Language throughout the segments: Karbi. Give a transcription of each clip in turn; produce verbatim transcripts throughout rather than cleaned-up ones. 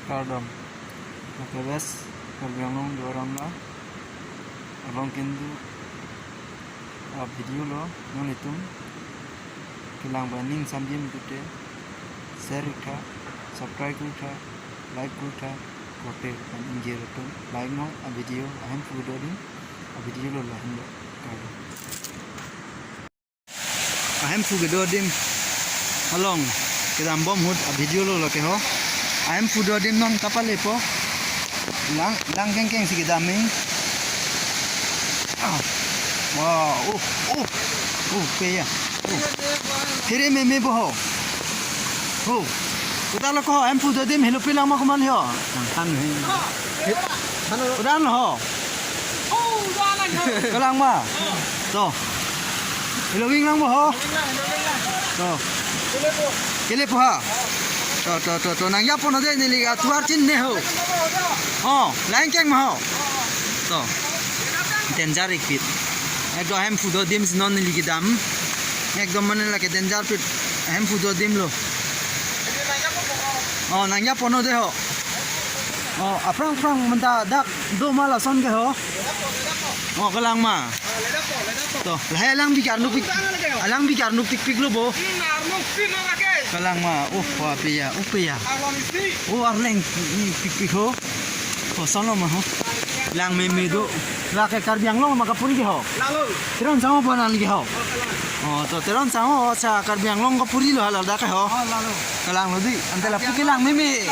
Kardom. Lake West Karbi Anglong Duar Amla along kedo a-video lo, nanglitum kelang pen ning samjim pute share tha, subscribe tha, like tha, kote pen ingjir atum like non a-video, ahemphu kedo adim a-video lo lahenlo. Kardom. Ahemphu kedo adim along kedam bom ahut a-video lo lake ho. Ahemphu do adim non kapale po. Lang, lang kengkeng si kedam e. Ah. Wow, oh, oh, oh, pe ya. Oh. Here meme bo ho. Ho. Uta lo ko ahemphu do adim helo pi lang ma komat ho. Kan he. Uta lo ho. Kalang ma. To. Helo ving lang bo ho. To. Kelepo ha. To, to, to, to. Nangjaponnon de neli atovar chinine ho. Oh, lang keng ma ho. To. Danger ikpit. Ekdom ahemphu do adim si non neli kedam. Ekdom mane lake danger pit. Ahemphu do adim lo. Oh, nangjaponnon de ho. Oh, aphrang aphrang menta dak do ma lason ke ho. Oh, kalang ma. To, lahai alang bikar nuk pik. Alang bikar nuk pik pik lo bo. Kalang ma. Oh, wa pe ya, oh pe ya. Oh, arleng, hmm, pik pik ho. Oh, sono ma ho. Lang meme do. Lake Karbi Anglong ma kapuri ke ho. Teron Sango bonan ke ho. Oh, to Teron Sango sa Karbi Anglong kapuri lo hala dak ke ho. Kalang lo di, ante lapu kelang meme.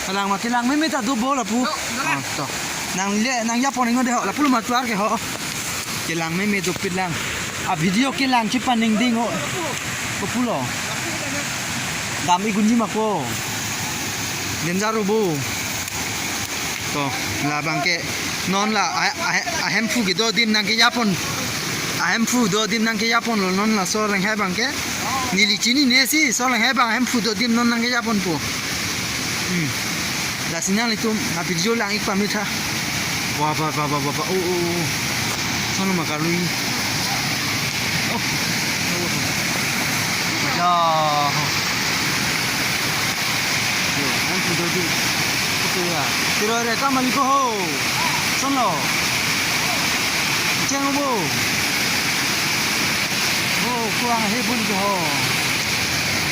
Kalang ma kelang meme ta do bo lapu. Oh, to. Nangle, nangjapon ingo de ho, lapu lo ma atovar ke ho. Kelang meme dopik lang. A-video kelang chipaningding ho. Kopulo. Dam-ik unji ma ko. Danger bo. To, labang ke non la a, a, ahemphu kedo adim nangkejapon. Ahemphu do adim nangkejapon lo non laso langhai abang ke. Neli chinine si, so langhai abang ahemphu do adim non nangkejapon po. Hmm. Lasi nanglitum a-video lang-ik pame tha. Wa, wa, wa, wa, wa, wa. Oh, oh, oh. Sono ma karui. Oh. Ya. Yo, ahemphu do adim. Ito ya. Tiro re kamali ko ho. Sono. Cheng bo. Oh, kurang he bun ko ho.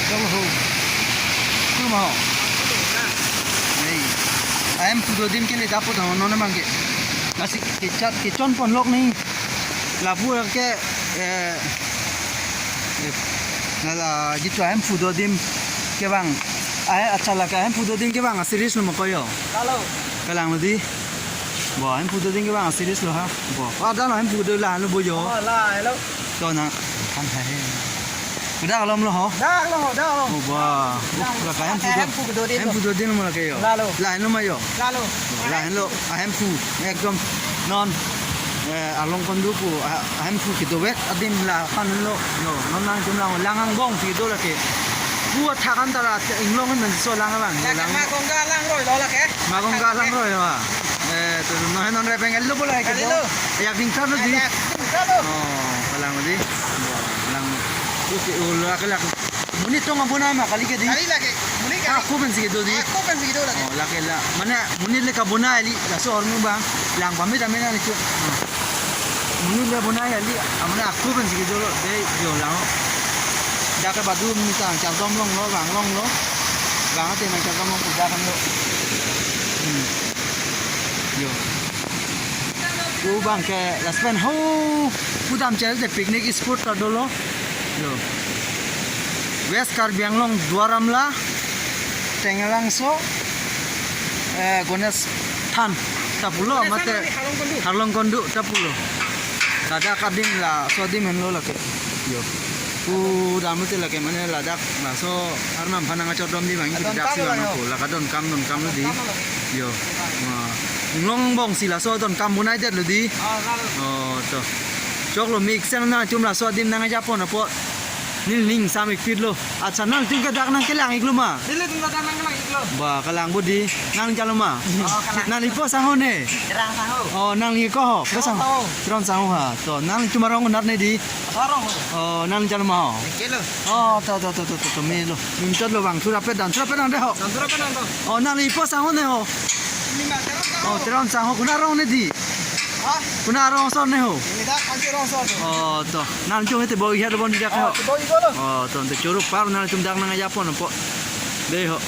Cheng ho. Tu ma ho. Nei. Ahemphu do adim kele dapo tang non abang ke. Lasi kechat kechonpon lok ni. Lapu ke, eh, eh, la, la, jitu ahemphu do adim kevang. Ah, acha lake ahemphu do adim kevang a-series lo ma ko yo. Kalang lo di. Bo, ahemphu do adim kevang a-series lo ha. Bo. Wa, dak lo ahemphu do lahenlo bo yo. Oh, lahenlo. To nang, kan hai. Dak lo ma lo ho. Dak lo ho, dak lo. Oh, ba. Dak lo. Lake ahemphu do. Ahemphu kedo adim lo. Ahemphu do adim lo ma lake yo. Lalo. Lahenlo ma yo. Lalo. Lahenlo, ahemphu, ekdom non, eh, along kondu pu, ah, ahemphu kedovek adim la panlo, lo, non nangtum lang, lang angbong si do lake. Pu athak an ta la inglong men so lang lang, lake lang. Ma Gongga lang roi lo lake. Ma Gongga lang roi lo, ah. Eh, to, non, non re pengal lo bola ke. Kali lo. Yak ding thar lo di. Yak ding thar lo. Oh, kalang di. Lang. Oke, oh, lake, lake. Monit tong abonai ma kali ke di? Kali lake. Monit kali. Ako pensi kedo di? Ako pensi kedo lake. Oh, lake la. Mane monit le kabonai kali. Laso armu bang. Lang pame tame nangji. Monit le bonai kali. Amane ako pensi kedo lo. Dei yo lang. Dak ke badu monit ta chardom longlo, vang longlo. Vang ate nang chardom long puja kan lo. Hmm. Yo. Pu abang ke last pen ho. Pu dam chel de picnic spot ta dolo. Yo. West Karbi Anglong Duar Amla, Tengalangso, eh, Ganesh Than ta pulo, Ganesh Than mate mane Harlong Kondu. Harlong Kondu ta pulo. Ladak adim laso adim henlo lake. Yo. Pu dam te lake mane ladak laso arnam aphan nangchotdam di bang. Adon dak kam si bang lo. Ko lake donkam donkam lo di. Donkam lo. Yo. Wah. Inglong angbong si laso donkam bonai det lo di. Ah, lalu. Oh, to. Choklo mix nangtum laso adim nangjapon apot. Neli ning sam-ikpitlo. Accha, nangtum ke dak nangkelang-iklo ma? Nelitum dak nangkelang-iklo. Ba, kelang bodi. Nang jalo ma? Oh, kelang. Nangli po sangho ne? Terang sangho. Oh, nangli ko ho? Ko sangho? Terang sangho. Terang sangho ha. To, nangtum arong nat ne di? Arong ho. Oh, nang jalo ma ho? Kelo. Oh, to, to, to, to, to, to, melo. Nung chotlo bang, thura pet dan, thura pet dan de ho. Dan thura pet dan to. Oh, nangli po sangho ne ho? Nima terang sangho. Oh, terang sangho. Konat arong ne di? Ha? Konat arong ason ne ho? Neli dak Kanti arong ason. Oh, to. Nangtum ete bo-ik helo bon di dak ho. Oh, bo-ik helo. Oh, to, ante choro par nangtum dak nang-ajapon po. De ho.